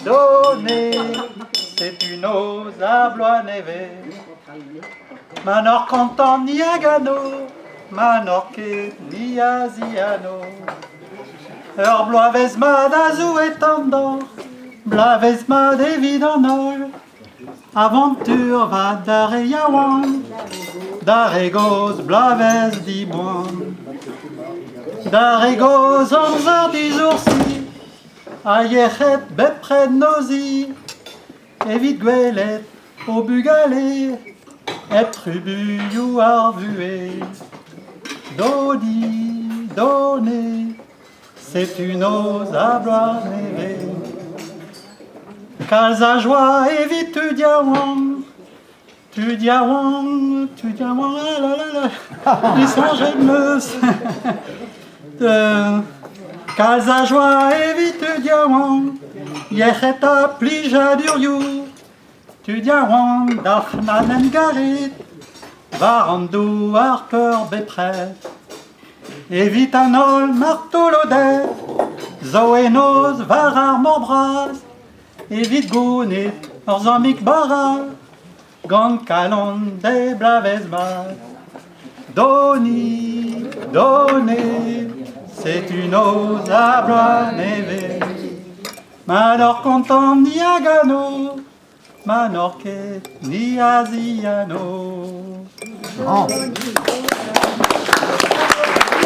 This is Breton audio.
Done, setu noz ha bloaz nevez. Ma n'oc'h kontant ni a gano, ma n'oc'h ket ni a ziano. Ur bloavezh mat a souhetan deoc'h, bloavezh mat evit an holl. Avantur vat d'ar re yaouank, d'ar re gozh bloavezh diboan. D'ar re gozh amzer disoursi, ha yec'hed bepred noziñ, evit gwelet o bugale hep trubuilhoù ar vuhez. Dodi, done, setu noz ha bloaz nevez. Kalz a joa evit tud yaouank, tud yaouank, tud yaouank, ah la la la, disoñjet 'm eus. Kalz a joa evit tud yaouank, yec'hed ha plijadurioù. Tud yaouank dalc'hmat en garit, war an douar peur bepred. Evit an holl martoloded zo e noz war ar mor bras, evit gounit ur zammig bara, gant kalon d'he bloavezh mat. Doni, done, setu noz ar bloaz nevez. Ma n'oc'h kontant ni a gano, ma n'oc'h ket ni a ziano. Oh.